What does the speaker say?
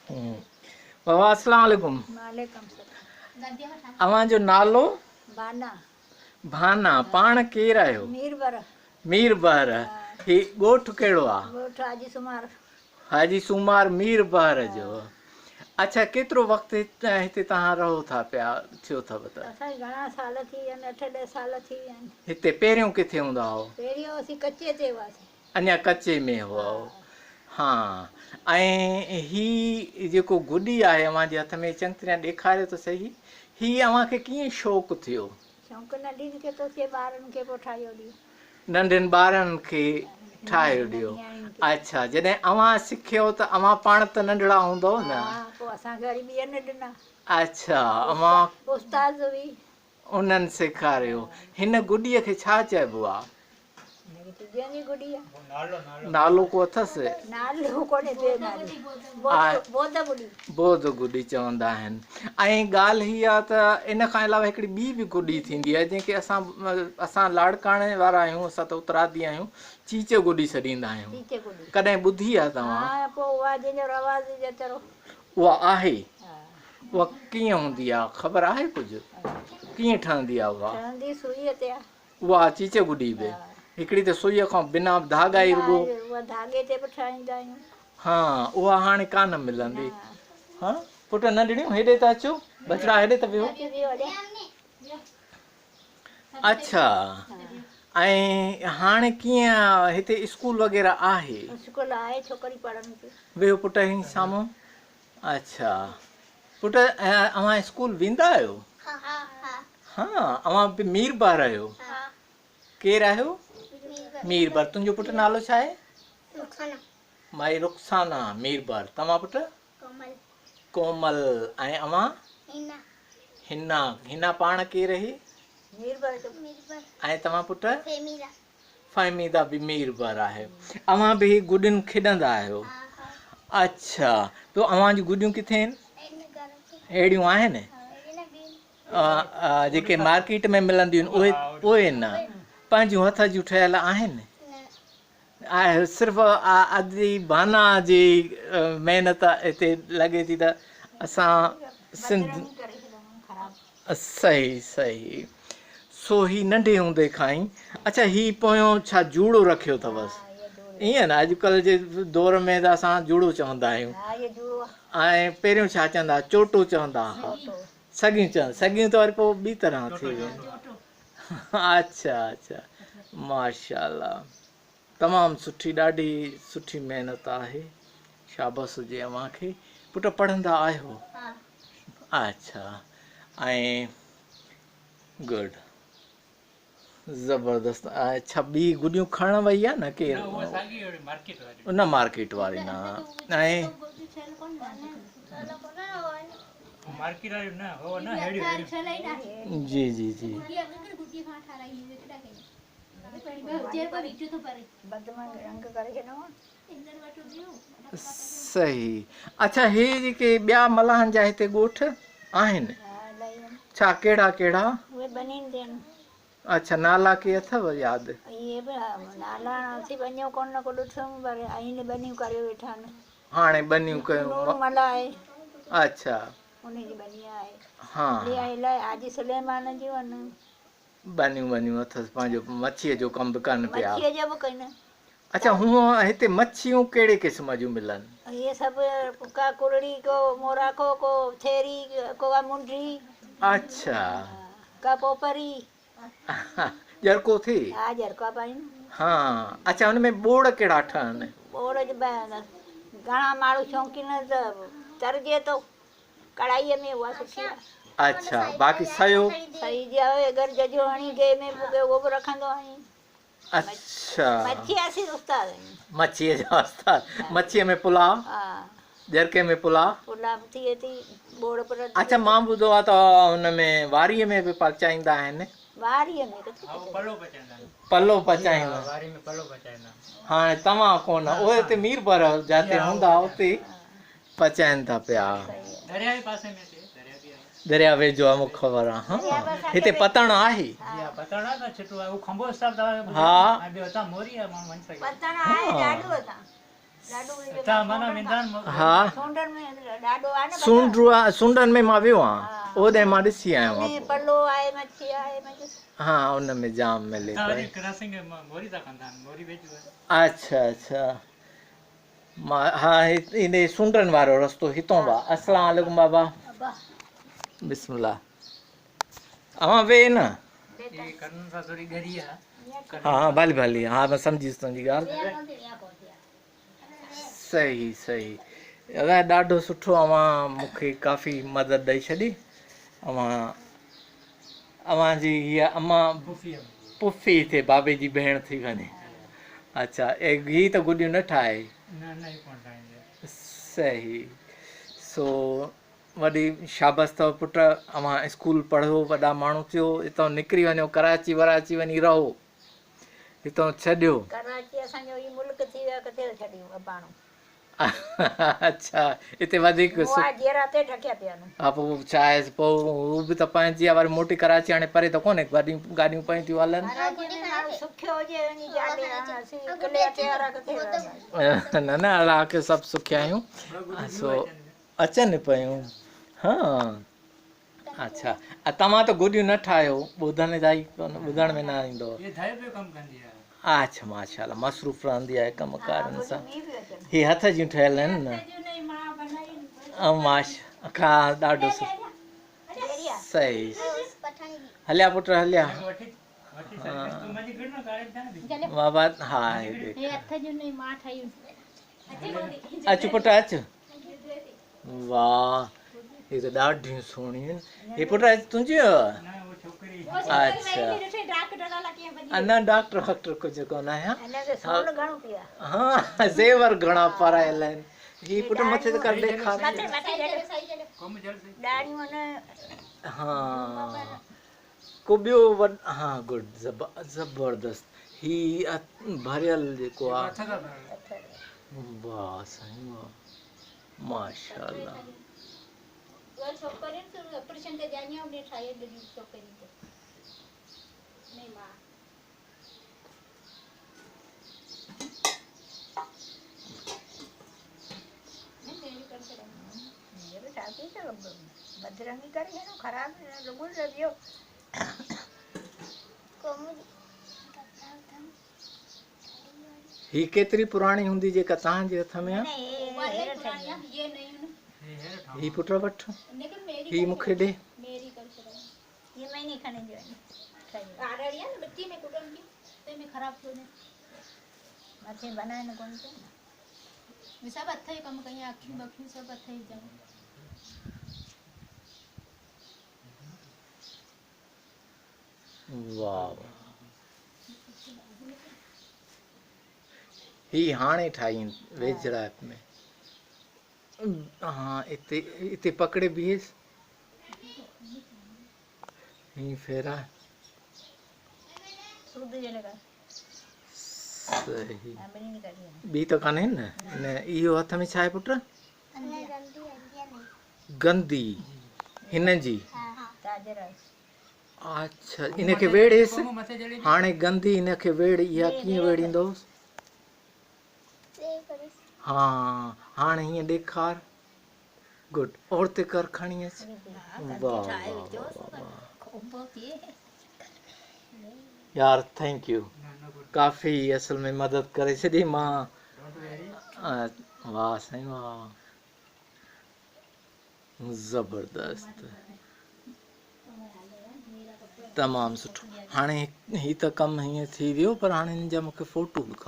بابا اسلام عليڪم. وعليڪم سلام. اوهان جو نالو؟ ڀانا. ڀانا، پاڻ ڪير آهيو؟ ميربحر. ميربحر، هي ڳوٺ ڪهڙو آ؟ ڳوٺ حاجي سومار. حاجي سومار ميربحر جو. اڇا ڪيترو وقت هتي توهان رهو ٿا پيا ٿيو اٿو ته؟ اسان کي گهڻا سال ٿي ويا آهن، اٺ ڏهه سال ٿي ويا آهن. هتي پهريون ڪٿي هوندا هئو؟ پهريون اسين ڪچي تي هئاسين. اڃا ڪچي ۾ هئو. ها ۽ هي جيڪو گڏي آهي اوهان جي هٿ ۾ چڱي طرح ڏيکاريو ته سهي، هي اوهان کي ڪيئن شوق ٿيو؟ شوق ننڍين کي ٿو ٿئي ٻارن کي پوء ٺاهيو ڏيو. ننڍين ٻارن کي ٺاهيو ڏيو. اڇا جڏهن اوهان سکيو ته اوهان پاڻ ته ننڍڙا هوندؤ نه؟ ها پوء اسان کي وري ٻين ڏنا. اڇا اوهان. استاد هئي. انهن سيکاريو. هن گڏيء کي ڇا چئبو آ؟ هن کي چيجن جي گڏي آ. نالو ڪو اٿس؟ نالو ڪونهي ٻيو نالو. بود گڏي. بود گڏي چوندا آهن. ۽ ڳالهه هي آ ته ان کان علاوه هڪڙي ٻي به گڏي ٿيندي آهي جنهن کي اسان اسان لاڙڪاڻي وارا آهيون اسان ته اترادي آهيون چيچ گڏي سڏيندا آهيون. چيچ گڏي. ڪڏهن ٻڌي آ توهان؟ ها پوء اها جنهن جو رواج جيترو. اها آهي؟ اها ڪيئن هوندي آ؟ خبر آهي ڪجهه؟ ڪيئن ٺهندي آ اها؟ ٺهندي سئيء تي آ. اها چيچ گڏي به هڪڙي ته سئيء کان بنا ڌاڳا ئي رڳو. اها ڌاڳي تي به ٺاهيندا آهيون. ها اها هاڻي ڪانه ملندي. ها پٽ ننڍڙيون هيڏي ته اچو. ٻچڙا هيڏي ته ويهو. اڇا ۽ هاڻي ڪيئن هتي اسڪول وغيره آهي؟ اسڪول آهي ڇوڪريون پڙهن ٿيون. ويهو پٽ هي سامهون. اڇا پٽ اوهان اسڪول ويندا آهيو؟ ها اوهان به ميربحر آهيو؟ ڪير آهيو؟ ميربحر. تنهنجو پٽ نالو ڇا آهي؟ رخسانه. مائي رخسانه ميربحر. توهان پٽ؟ ڪومل. ڪومل ۽ اوهان؟ حنا. حنا. حنا پاڻ ڪير اهي؟ ميربحر. ۽ توهان پٽ؟ فهميده. فهميده به ميربحر آهي. اوهان به هي گڏين کيڏندا آهيو؟ اڇا پوء اوهان جون گڏيون ڪٿي آهن؟ اهڙيون آهن؟ جيڪي مارڪيٽ ۾ ملنديون آهن اهي اهي نه پنهنجون هٿ جون ٺهيل آهن؟ صرف ادي ڀانا جي محنت هتي لڳي ٿي ته اسان سنڌ صحيح صحيح سو هي ننڍي هوندي کان ئي اڇا هي پويون ڇا جوڙو رکيو اٿوس ائين نه اڄڪلهه جي دور ۾ ته اسان جوڙو چوندا آهيون ۽ پهريون ڇا چوندا هئا چوٽو چوندا هئا سڳيون چوندا سڳيون ته وري پوء ٻي طرح ٿي ويون اڇا اڇا ماشاءالله تمام سٺي ڏاڍي سٺي محنت آهي شابس هجي اوهان کي پٽ پڙهندا آهيو اڇا ۽ گڊ زبردست اڇا ٻي گڏيون کڻڻ وئي آ نه ڪير نه مارڪيٽ واري نه ۽ جي جي جي صحيح اڇا هي جيڪي ٻيا ملاحن جا هتي ڳوٺ آهن ڇا ڪهڙا ڪهڙا؟ اڇا نالا ڪي اٿو ياد؟ هاڻي ٻنيون ڪيون اڇا ها ٻنيون ٻنيون اٿس پنهنجو مڇيء جو ڪم به ڪن پيا. مڇيء جو به ڪن. اڇا هونء هتي مڇيون ڪهڙي قسم جون ملن؟ اهي سڀ ڪا ڪرڙي ڪو موراکو ڪو ٿيري ڪو ڪا منڊي. اڇا. ڪا پوپري. ڄرڪو ٿئي؟ ها ڄرڪا به آهن. ها اڇا هن ۾ ٻوڙ ڪهڙا ٺهن؟ ٻوڙ گهڻا ماڻهو شوقين ته ترجي ٿو. ڪڙهائيء ۾ اها سٺي آهي. اڇا باقي سيو؟ سئي جي آهي اگر ججهو هڻي گيهه ۾ ڀڳي اهو به رکندو آهين. اڇا. مڇي اسين استاد آهيون. مڇيء جا استاد. مڇيء ۾ پلاء؟ ها. ڄرڪي ۾ پلاء؟ پلاء به ٿئي ٿي ٻوڙ به رڌجي اڇا مان ٻڌو آهي ته ان ۾ واريء ۾ به پچائيندا آهن. واريء ۾ ڪٿي ڪٿي. پلو پچائيندا آهن. پلو پچائيندا. ها واري ۾ پلو پچائيندا آهن. هاڻي توهان ڪونه اهي اتي ميربحر جاتي هوندا اتي. پچائين ٿا پيا. درياء جي پاسي ۾ ٿئي درياء به آهي. درياء ويجهو آهي مون کي خبر آهي ها هتي پتڻ آهي. جي ها پتڻ آهي ته ڇٽو آهي اهو کنڀو حساب توهان کي ٻڌايو ۽ ٻيو هتان موري آهي ماڻهو وڃي سگهي ٿو. پتڻ آهي ڏاڍو هتان. ها سونڊ آ سونڊن ۾ مان ويو آهيان اوڏي مان ڏسي آيو آهيان ها ان ۾ جام ملي پئي اڇا اڇا مان ها ان سونڊن وارو رستو هتون با السلام عليڪم بابا بسم الله اوهان وي نه ها ها ڀلي ڀلي ها مان سمجهيس تنهنجي ڳالهه صحيح صحيح ادا ڏاڍو سٺو اوهان مون کي ڪافي مدد ڏئي ڇڏي اوهان اوهان جي هيء اما پڦي ٿئي بابي جي ڀيڻ ٿي وڃي اڇا هي ته گڏيون نه ٺاهي صحيح سو وڏي شابس اٿو پٽ اوهان اسڪول پڙهو وڏا ماڻهو ٿيو هتان نڪري وڃو ڪراچي وراچي وڃي رهو هتان ڇڏيو. ڪراچي اسان جو هي ملڪ ٿي ويو آهي ڪٿي ٿو ڇڏيون اباڻو. اڇا اتي وڌيڪ مئا جيئرا اتي ڍڪيا پيا آهن. ها پوء ڇا آهي پوء هو به ته پنهنجي آهي وري موٽي ڪراچي هاڻي پري ته ڪونهي گاڏيون گاڏيون پيون ٿيون هلن. ڪراچي ۾ ماڻهو سکيو هجي وڃي جاڏي هاڻ اسين ڪلهي اٽي وارا ڪٿي رهنداسين. نه نه الله کي سڀ سکيا آهيون سو اچن پيون ها اڇا توهان ته گڏيون نه ٺاهيو ٻڌڻ جا ئي ڪونه ٻڌڻ ۾ نه ايندو اڇا ماشاءالله مصروف رهندي آهي ڪم ڪارن سان هي هٿ جون ٺهيل آهن نه ماش کا ڏاڍو صحيح هليا پٽ هليا بابا ها اچ پٽ اچ واھ هي ته ڏاڍيون سهڻيون آهن هي پٽ تنهنجي اڇا نه ڊاڪٽر واڪٽر ڪجهه ڪونه آهيان ها زيور گهڻا پارايل آهن هي پٽ مٿي ته ڪر ڏيکار ها ڪو ٻيو ها گڊ زبردست هي ڀريل جيڪو آهي واھ سائين واھ ماشاءالله. هي ڪيتري پراڻي هوندي جيڪا توهان جي هٿ ۾ آ؟ هي پٽ وٺ هي مون کي ڏي. واهه واهه هي هاڻي ٺاهي ويجهڙائپ ۾ ها اتي اتي پڪڙي بيهيس هي ڦيرا صحيح ٻي ته ڪانهي نه اهو هٿ ۾ ڇا آهي پٽ گندي هن جي اڇا ان کي ويڙهيس هاڻي گندي ان کي ويڙهه اها ڪيئن ويڙهيندوس ها هاڻي هيئن ڏيکار گڊ اورتي ڪر کڻي اچ واهه يار thank you ڪافي اصل ۾ مدد ڪري ڇڏي مان واهه سائين واهه زبردست تمام سٺو هاڻي هي ته ڪم هيئن ٿي ويو پر هاڻي هن جا مونکي فوٽو به